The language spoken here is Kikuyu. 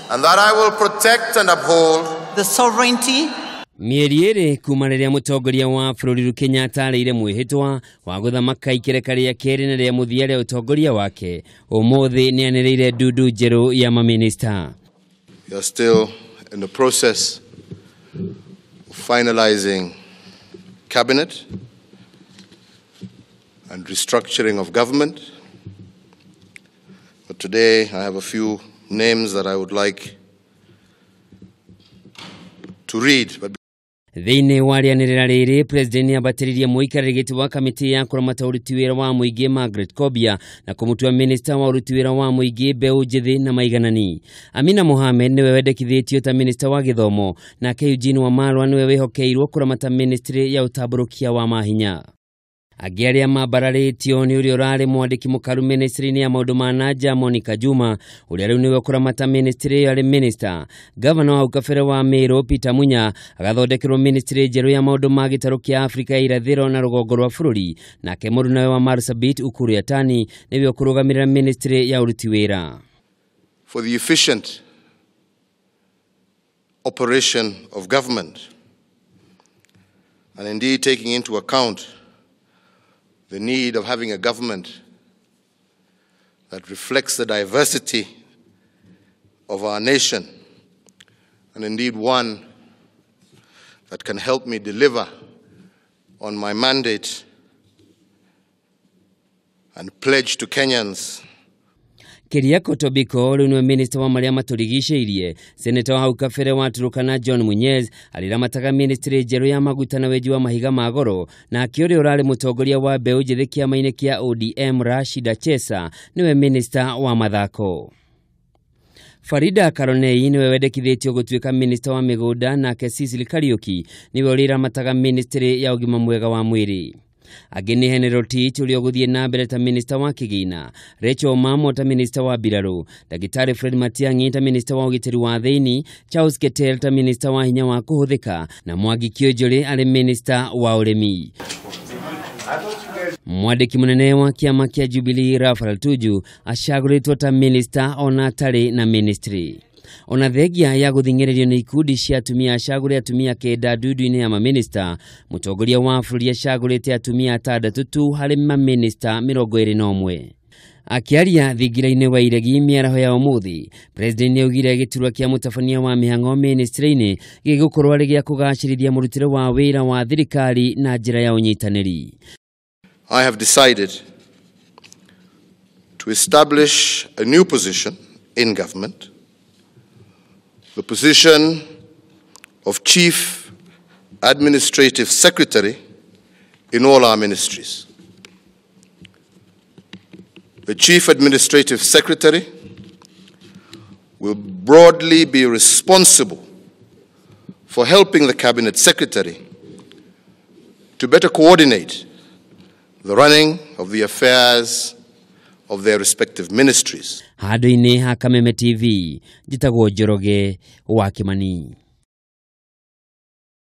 And that I will protect and uphold the sovereignty. Mĩeri ĩrĩ kuma rĩrĩa mũtongoria wa bũrũri Uhuru Kenyatta arĩire mwĩhĩtwa wa gũthamaka ikereka rĩa kerĩ na rĩa mũthia rĩa ũtongoria wake, ũmũthĩ nĩanĩrĩire ndundu njerũ ya mamĩnĩsta. We are still in the process of finalizing cabinet and restructuring of government. But today I have a few names that I would like to read. But Thĩinĩ wa rĩanĩrĩra rĩrĩ, president nĩambatĩririe mũikarĩri gĩtĩ wa kamĩtĩ ya kũramata ũruti wĩra wa mũingĩ Margaret Kobia na kũmũtua minista wa ũruti wĩra wa mũingĩ, mbeũ njĩthĩ na maiganani. Amina Mohamed nĩwe wendekithĩtio ta minista wa gĩthomo, nake Eugene Wamalwa nĩwe wĩhokeirwo kũramata ministry ya ũtambũrũkia wa mahinya. Angĩ arĩa mambararĩtio nĩ ũrĩa ũrarĩ mwandĩki mũkaru ministry-inĩ ya maũndũ ma nanja Monica Juma, ũrĩa rĩu nĩwe ũkũramata ministry ĩyo arĩ minister. Gavana wa hau kabere wa Meru Peter Munya agathondekerwo ministry njerũ ya maũndũ ma gĩtarũ kĩa Afrika ya irathĩro na rũgongo rwa bũrũri, nake mũrunawe wa Marsabit Ukur Yatani nĩwe ũkũrũgamĩrĩra ministry ya ũruti wĩra. For the efficient operation of government, and indeed taking into account the need of having a government that reflects the diversity of our nation, and indeed one that can help me deliver on my mandate and pledge to Kenyans. Keriako Tobiko rĩu nĩwe minista wa marĩa matũrigicĩirie. Seneta wa hau kabere wa Turkana John Munyes arĩramataga ministry njerũ ya maguta na wenji wa mahiga ma goro, nake ũrĩa ũrarĩ mũtongoria wa mbeũ njĩthĩ kĩama-inĩ kĩa ODM Rashida Chesa nĩwe minista wa mathako. Farida Karonei nĩwe wendekithĩtio gũtuĩka minista wa mĩgũnda, nake Cecily Kariuki nĩwe ũrĩramataga ministry ya ũgima mwega wa mwĩrĩ. Angĩ nĩ Henry Rotich ũrĩa ũgũthiĩ na mbere ta minista wa kĩgĩna, Rachel Mamo ta minista wa mbirarũ, Ndagĩtarĩ Fred Matiang'i ta minista wa ũgitĩri wa thĩinĩ, Charles Keter ta minista wa hinya wa kũhũthĩka na Mwangi Kiunjuri arĩ minista wa ũrĩmi. Mwandĩki mũnene wa kĩama kĩa Jubilee Raphael Tuju acagũrĩtwo ta minista ona atarĩ na ministry. Ona thengia ya gũthing'ĩrĩrio nĩ ikundi cia atumia acagũre atumia 9 ndundu-inĩ ya mamĩnĩsta, mũtongoria wa bũrũri acagũrĩte atumia 6 tu harĩ mamĩnĩsta 21. Akĩaria thingira-inĩ wa Iregi mĩaraho ya ũmũthĩ, president nĩaugire gĩturwa kĩa mũtabania wa mĩhang'o ministry-inĩ gĩgũkorwo arĩ gĩa kũgacĩrithia mũrutĩre wa wĩra wa thirikari na njĩra ya ũnyitanĩri. I have decided to establish a new position in government, the position of Chief Administrative Secretary in all our ministries. The Chief Administrative Secretary will broadly be responsible for helping the Cabinet Secretary to better coordinate the running of the affairs of their respective ministries. Handũ-inĩ ha Kameme TV, njĩtagwo Njoroge wa Kimani.